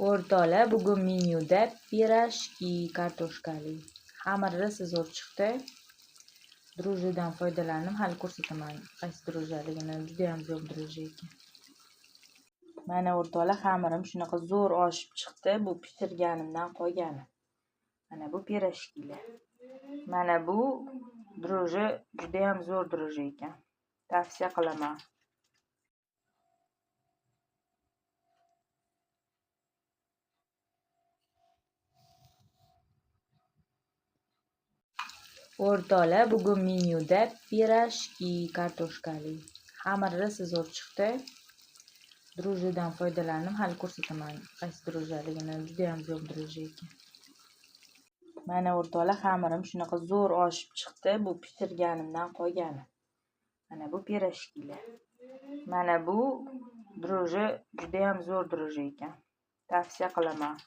O'rtoqlar, bugun menyuda pirojki kartoshkali. Xamir rosa zo'r chiqdi. Drujdan foydalandim, hali ko'rsataman qaysi drujdaligini. Juda ham zo'r druj ekan. Mana o'rtoqlar, xamirim shunaqa zo'r oshib chiqdi. Bu pishirganimdan qolgani. Mana bu pirojkilar. Mana bu druji juda ham zo'r druj ekan. Tavsiya qilaman. O'rtoqlar, bugun menyuda pirojki kartoshkali. Xamir rosa zo'r chiqdi. Drujdan foydalandim, hali ko'rsataman qaysi drujdaligini. Juda ham zo'r druj ekan. Mana o'rtoqlar, xamirim shunaqa zo'r oshib chiqdi. Bu pishirganimdan qolgani. Mana bu pirojkilar. Mana bu druji juda ham zo'r druj ekan. Tavsiya qilaman.